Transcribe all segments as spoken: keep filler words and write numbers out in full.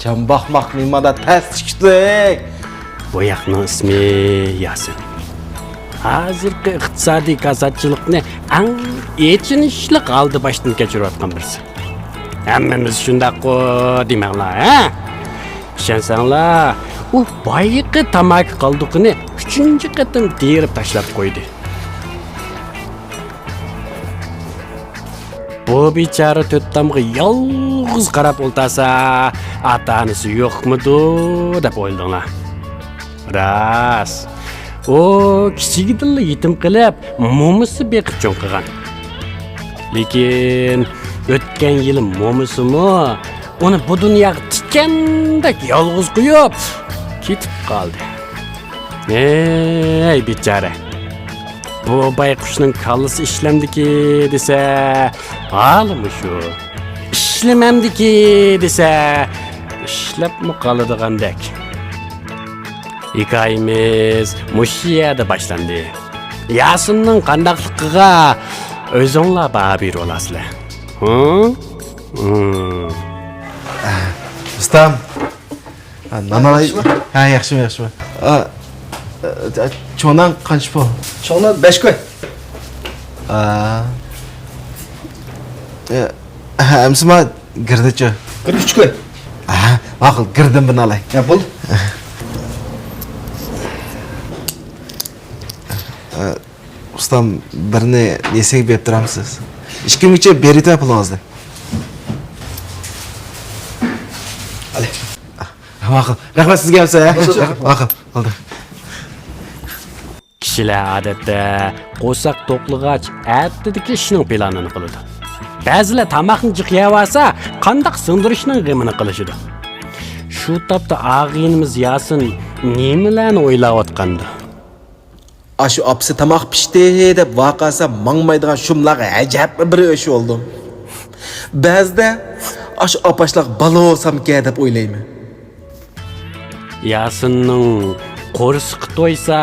جان باقماق نېمانداق تەس چىقتى. بۇ ياقنىڭ ئىسمى ياسىن. ھازىرقى ئىقتىسادىي كاساتچىلىقنى ئەڭ ئېچىنىشلىق ھالدا باشتىن كەچۈرۈۋاتقان بىرسى. ھەممىمىز شۇنداققۇ دېمەڭلار، ھە؟ ئىشەنسەڭلار، ئۇ بايىقى تاماكا قالدۇقىنى ئۈچىنچى قېتىم تېرىپ تاشلاپ قويدى. بۇ بىچارە تۆت تامغا يالغۇز قاراپ ئولتۇرسا، ئاتا-ئانىسى يوقمىدۇ دەپ ئويلىدىڭلار. راست، ئۇ كىچىكىدىنلا يېتىم قېلىپ، مومىسى بېقىپ چوڭ قىلغان. لېكىن ئۆتكەن يىلى مومىسىمۇ ئۇنى بۇ دۇنياغا تىكەندەك يالغۇز قويۇپ كېتىپ قالدى. ھەي، بىچارە! بۇ بايقۇشنىڭ كاللىسى ئىشلەمدىكى دېسە، ھالى مۇشۇ. ئىشلىمەمدىكى دېسە، ئىشلەپمۇ قالىدىغاندەك. ھېكايىمىز مۇشۇ يەردە باشلاندى. ياسىننىڭ قانداقلىقىغا ئۆزۈڭلار باھا بېرىۋالارسىلەر. ھە؟ ھىم. ئۇستام. ھە، نان ئالاي. ياخشىمۇ؟ ھە، ياخشىمۇ، ياخشىمۇ؟ ئا، ئا، چوڭ نان قانچە پۇل؟ چوڭ نان بەش كوي. ئا. ئە، ھە، ئەمسىما گىردىچۇ؟ گىردە ئۈچ كوي. ئا، ماقۇل، گىردىن بىرنى ئالاي. يا، بولدى. ئا، ئۇستام، بىرنى نېسىگە بېرىپ تۇرامسىز؟ ئىككى كۈنگىچە بېرىۋېتىڭ پۇلىڭىزنى. ئالە. ماقۇل. رەھمەت سىزگە ھەمسە. بولدى. ماقۇل. بولدى. كىشىلەر ئادەتتە قورساق توقلىغاچ ئەتىدىكى ئىشنىڭ پىلانىنى قىلىدۇ. بەزىلەر تاماقنى جىق يەۋالسا، قانداق سىڭدۈرۈشنىڭ غېمىنى قىلىشىدۇ. شۇ تاپتا ئاغىنىمىز ياسىن نېمىلەرنى ئويلاۋاتقاندۇ؟ ئاشۇ ئاپىسى تاماق پىشتى دەپ ۋارقىرىسا ماڭمايدىغان شۇملارغا ئەجەبمۇ بىر ئۆچ بولدۇم. بەزىدە ئاشۇ ئاپاشلارغا بالا بولسامكەن دەپ ئويلايمەن. ياسىننىڭ قورسىقى تويسا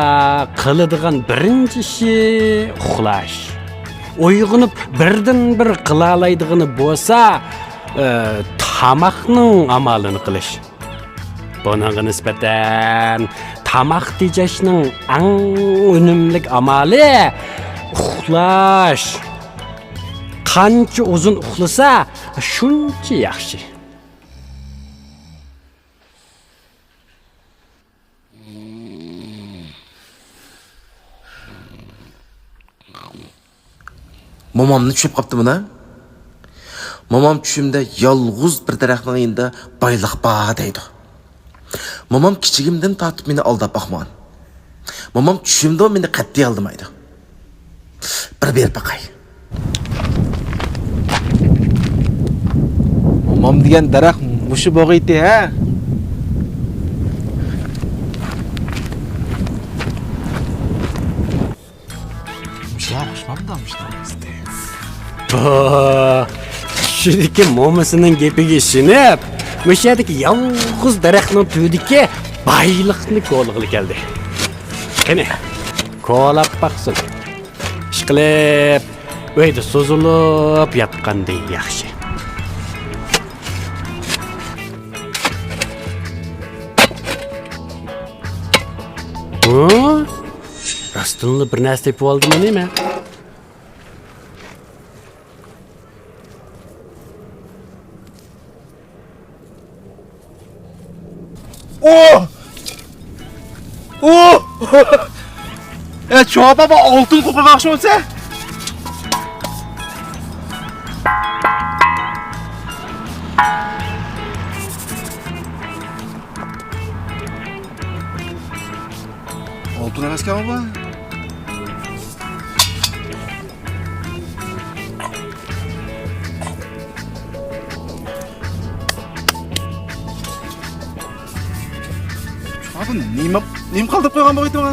قىلىدىغان بىرىنچى ئىشى ئۇخلاش. ئويغىنىپ بىردىنبىر قىلالايدىغىنى بولسا، ئى، تاماقنىڭ ئامالىنى قىلىش. بۇنىڭغا نىسبەتەن تاماق تېجەشنىڭ ئەڭ ئۈنۈملۈك ئامالى ئۇخلاش. قانچە ئۇزۇن ئۇخلىسا، شۇنچە ياخشى. مومامنى چۈشۈپ قاپتىمەن ھە. مومام چۈشۈمدە يالغۇز بىر دەرەخنىڭ يېنىدا بايلىق بار دەيدۇ. مومام كىچىكىمدىن تارتىپ مېنى ئالداپ باقمىغان. مومام چۈشۈمدىمۇ مېنى قەتئىي ئالدىمايدۇ. بىر بېرىپ باقاي. مومام دېگەن دەرەخ مۇشۇ بوغىيتى ھە. مۇشۇ مۇشۇ بۇ چۈشىدىكى مومىسىنىڭ گېپىگە ئىشىنىپ، مۇشۇ يەردىكى يالغۇز دەرەخنىڭ تۈۋىدىكى بايلىقنى كولىغىلى كەلدى. قېنى، كولاپ باقسۇن. ئىشقىلىپ، ئۆيدە سوزۇلۇپ ياتقاندىن ياخشى. ھە؟ راستتىنلا بىر نەرسە تېپىۋالدىمۇ نېمە؟ ئۇھ! ئۇھ! ئە، چوڭ ئاپا، بۇ ئالتۇن قوقۇرغاقچى بولسا. ئالتۇن ئەمەسكەنمۇ بۇ؟ ئابا، نېمە، نېمە قالدۇرۇپ قويغان بولغىيتىڭ؟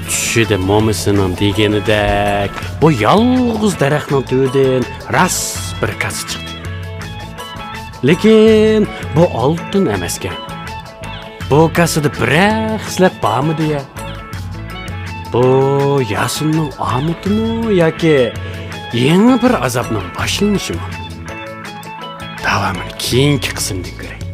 چۈشىدە مومىسىنىڭ دېگىنىدەك، بۇ يالغۇز دەرەخنىڭ تۈۋىدىن راست بىر كاسا چىقتى. لېكىن بۇ ئالتۇن ئەمەسكەن. بۇ كاسىدا بىرەر خىسلەت بارمىدى يا؟ بۇ ياسىننىڭ ئامىتىمۇ ياكى يېڭى بىر ئازابنىڭ باشلىنىشىمۇ. داۋامىنى كېيىنكى قىسىمدىن كۆرەيلى.